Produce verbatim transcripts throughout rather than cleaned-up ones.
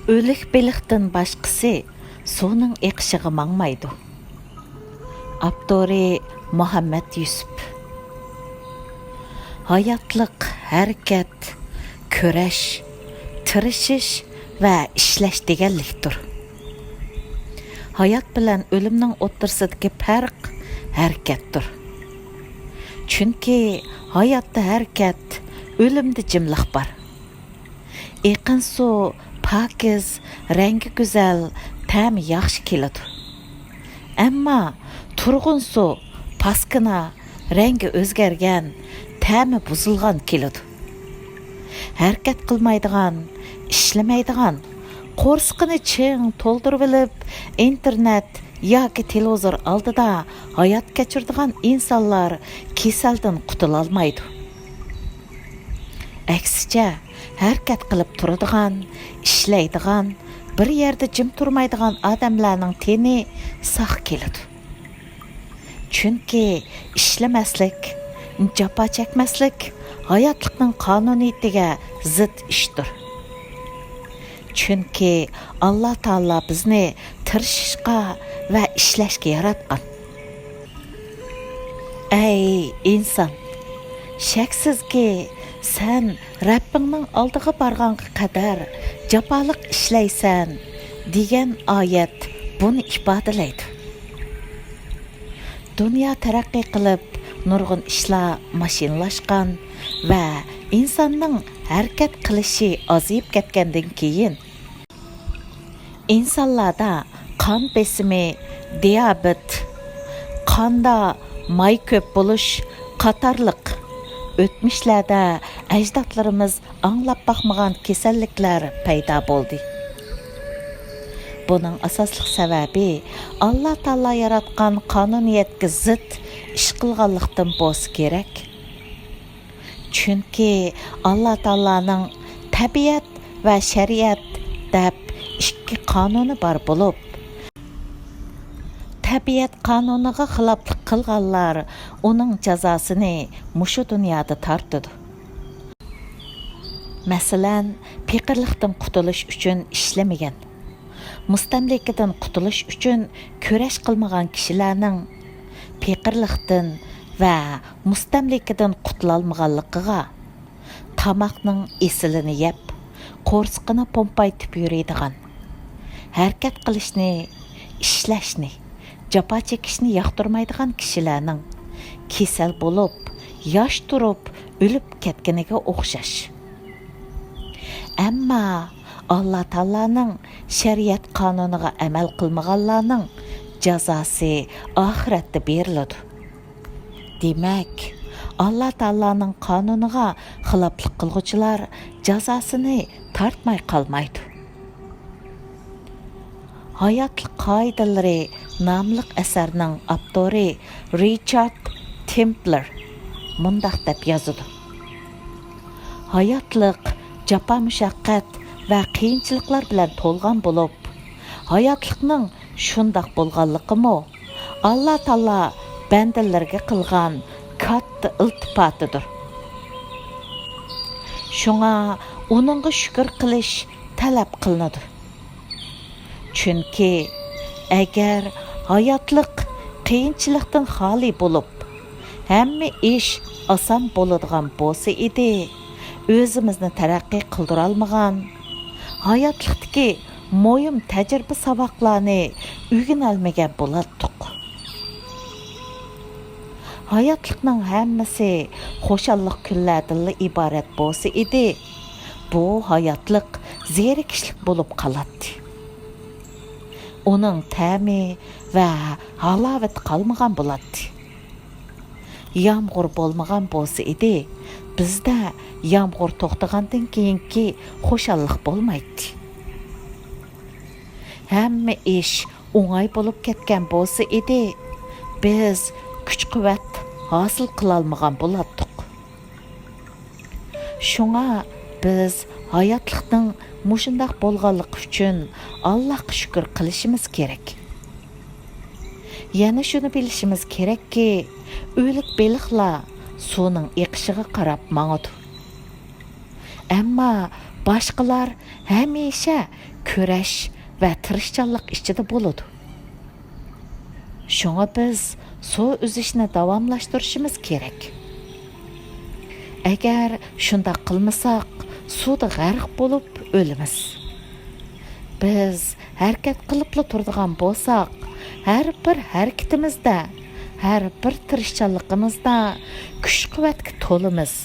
ئۆلۈك بېلىقتىن باشقىسى سۇنىڭ ئېقىشىغا ماڭمايدۇ. ئاپتورى: مۇھەممەد يۈسۈپ. ھاياتلىق ھەرىكەت، كۈرەش، تىرىشىش ۋە ئىشلەش دېگەنلىكتۇر. ھايات بىلەن ئۆلۈمنىڭ ئوتتۇرىسىدىكى پەرق ھەرىكەتتۇر. چۈنكى ھاياتتا ھەرىكەت، ئۆلۈمدە جىملىق بار. ئېقىن سۇ پاكىز، رەڭگى گۈزەل، تەمى ياخشى كېلىدۇ. ئەمما تۇرغۇن سۇ پاسكىنا، رەڭگى ئۆزگەرگەن، تەمى بۇزۇلغان كېلىدۇ. ھەرىكەت قىلمايدىغان، ئىشلىمەيدىغان، قورسىقىنى چىڭ تولدۇرۇۋېلىپ، ئىنتېرنېت ياكى تېلېۋىزور ئالدىدا ھايات كەچۈرىدىغان ئىنسانلار كېسەلدىن قۇتۇلالمايدۇ. ئەكسىچە، ھەرىكەت قىلىپ تۇرىدىغان، ئىشلەيدىغان، بىر يەردە جىم تۇرمايدىغان ئادەملەرنىڭ تېنى ساق كېلىدۇ. چۈنكى ئىشلىمەسلىك، جاپا چەكمەسلىك ھاياتلىقنىڭ قانۇنىيىتىگە زىت ئىشتۇر. چۈنكى ئاللا تائالا بىزنى تىرىشىشقا ۋە ئىشلەشكە ياراتقان. ئەي ئىنسان! شەكسىزكى، سەن رەببىڭنىڭ ئالدىغا بارغانغا قەدەر جاپالىق ئىشلەيسەن، دېگەن ئايەت بۇنى ئىپادىلەيدۇ. دۇنيا تەرەققىي قىلىپ، نۇرغۇن ئىشلار ماشىنىلاشقان ۋە ئىنساننىڭ ھەرىكەت قىلىشى ئازىيىپ كەتكەندىن كېيىن، ئىنسانلاردا قان بېسىمى، دىيابېت، قاندا ماي كۆپ بولۇش قاتارلىق ئۆتمۈشلەردە ئەجدادلىرىمىز ئاڭلاپ باقمىغان كېسەللىكلەر پەيدا بولدى. بۇنىڭ ئاساسلىق سەۋەبى ئاللا تائالا ياراتقان قانۇنىيەتكە زىت ئىش قىلغانلىقتىن بولسا كېرەك. چۈنكى ئاللا تائالانىڭ تەبىئەت ۋە شەرىئەت دەپ ئىككى قانۇنى بار بولۇپ، تەبىئەت قانۇنىغا خىلاپلىق قىلغانلار ئۇنىڭ جازاسىنى مۇشۇ دۇنيادا تارتىدۇ. مەسىلەن، پېقىرلىقتىن قۇتۇلۇش ئۈچۈن ئىشلىمىگەن، مۇستەملىكىدىن قۇتۇلۇش ئۈچۈن كۈرەش قىلمىغان كىشىلەرنىڭ پېقىرلىقتىن ۋە مۇستەملىكىدىن قۇتۇلالمىغانلىقىغا، تاماقنىڭ ئېسىلىنى يەپ، قورسىقىنى پومپايتىپ يۈرىدىغان، ھەرىكەت قىلىشنى، ئىشلەشنى، جاپا چېكىشنى ياقتۇرمايدىغان كىشىلەرنىڭ كېسەل بولۇپ، ياش تۇرۇپ ئۆلۈپ كەتكىنىگە ئوخشاش. ئەمما ئاللا تائالانىڭ شەرىئەت قانۇنىغا ئەمەل قىلمىغانلارنىڭ جازاسى ئاخىرەتتە بېرىلىدۇ. دېمەك، ئاللا تائالانىڭ قانۇنىغا خىلاپلىق قىلغۇچىلار جازاسىنى تارتماي قالمايدۇ. ھاياتلىق قائىدىلىرى ناملىق ئەسەرنىڭ ئاپتورى رىچارد تىمپلېر مۇنداق دەپ يازىدۇ: ھاياتلىق جاپا-مۇشەققەت ۋە قىيىنچىلىقلار بىلەن تولغان بولۇپ، ھاياتلىقنىڭ شۇنداق بولغانلىقىمۇ ئاللا تائالا بەندىلىرىگە قىلغان كاتتا ئىلتىپاتىدۇر. شۇڭا ئۇنىڭغا شۈكۈر قىلىش تەلەپ قىلىنىدۇ. چۈنكى ئەگەر ھاياتلىق قىيىنچىلىقتىن خالىي بولۇپ، ھەممە ئىش ئاسان بولىدىغان بولسا ئىدى، ئۆزىمىزنى تەرەققىي قىلدۇرالمىغان، ھاياتلىقتىكى مۇھىم تەجرىبە ساۋاقلارنى ئۆگىنەلمىگەن بولاتتۇق. ھاياتلىقنىڭ ھەممىسى خۇشاللىق كۈنلەردىنلا ئىبارەت بولسا ئىدى، بۇ ھاياتلىق زېرىكىشلىك بولۇپ قالاتتى. ئۇنىڭ تەمى ۋە ھالاۋىتى قالمىغان بولاتتى. يامغۇر بولمىغان بولسا ئىدى، بىزدە يامغۇر توختىغاندىن كېيىنكى خۇشاللىق بولمايتتى. ھەممە ئىش ئوڭاي بولۇپ كەتكەن بولسا ئىدى، بىز كۈچ-قۇۋۋەت ھاسىل قىلالمىغان بولاتتۇق. شۇڭا بىز ھاياتلىقنىڭ مۇشۇنداق بولغانلىقى ئۈچۈن ئاللاھقا شۈكۈر قىلىشىمىز كېرەك. يەنە شۇنى بىلىشىمىز كېرەككى، ئۆلۈك بېلىقلار سۇنىڭ ئېقىشىغا قاراپ ماڭىدۇ. ئەمما باشقىلار ھەمىشە كۈرەش ۋە تىرىشچانلىق ئىچىدە بولىدۇ. شۇڭا بىز سۇ ئۈزۈشنى داۋاملاشتۇرۇشىمىز كېرەك. ئەگەر شۇنداق قىلمىساق، سۇدا غەرق بولۇپ ئۆلىمىز. بىز ھەرىكەت قىلىپلا تۇرىدىغان بولساق، ھەر بىر ھەرىكىتىمىزدە، ھەر بىر تىرىشچانلىقىمىزدا كۈچ-قۇۋۋەتكە تولىمىز.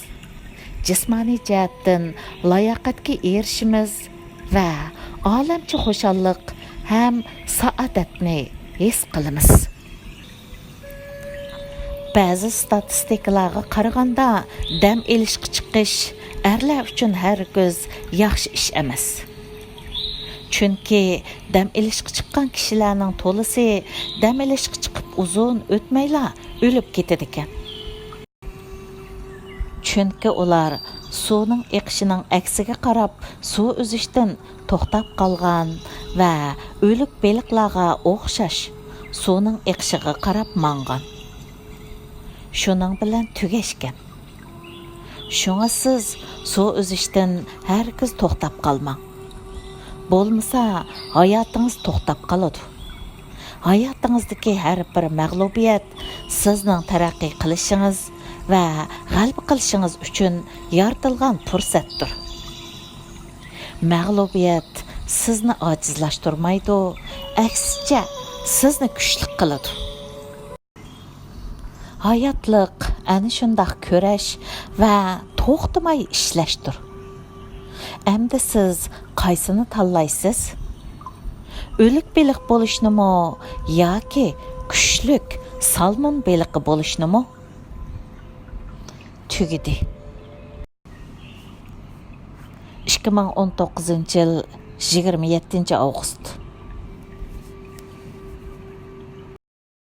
جىسمانىي جەھەتتىن لاياقەتكە ئېرىشىمىز ۋە ئالەمچە خۇشاللىق ھەم سائادەتنى ھېس قىلىمىز. بەزى ستاتىستىكىلارغا قارىغاندا، دەم ئېلىشقا چىقىش ئەرلەر ئۈچۈن ھەرگىز ياخشى ئىش ئەمەس. چۈنكى دەم ئېلىشقا چىققان كىشىلەرنىڭ تولىسى دەم ئېلىشقا چىقىپ ئۇزۇن ئۆتمەيلا ئۆلۈپ كېتىدىكەن. چۈنكى ئۇلار سۇنىڭ ئېقىشىنىڭ ئەكسىگە قاراپ سۇ ئۈزۈشتىن توختاپ قالغان ۋە ئۆلۈك بېلىقلارغا ئوخشاش سۇنىڭ ئېقىشىغا قاراپ ماڭغان. شۇنىڭ بىلەن تۈگەشكەن. شۇڭا سىز سۇ ئۈزۈشتىن ھەرگىز توختاپ قالماڭ. بولمىسا، ھاياتىڭىز توختاپ قالىدۇ. ھاياتىڭىزدىكى ھەر بىر مەغلۇبىيەت سىزنىڭ تەرەققىي قىلىشىڭىز ۋە غەلىبە قىلىشىڭىز ئۈچۈن يارىتىلغان پۇرسەتتۇر. مەغلۇبىيەت سىزنى ئاجىزلاشتۇرمايدۇ، ئەكسىچە، سىزنى كۈچلۈك قىلىدۇ. ھاياتلىق ئەنە شۇنداق كۈرەش ۋە توختىماي ئىشلەشتۇر. ئەمدى سىز قايسىنى تاللايسىز؟ ئۆلۈك بېلىق بولۇشنىمۇ ياكى كۈچلۈك سالمون بېلىقى بولۇشنىمۇ؟ تۈگىدى. ئىككى مىڭ ئون توققۇزىنچى يىل يىگىرمە يەتتىنچى ئاۋغۇست.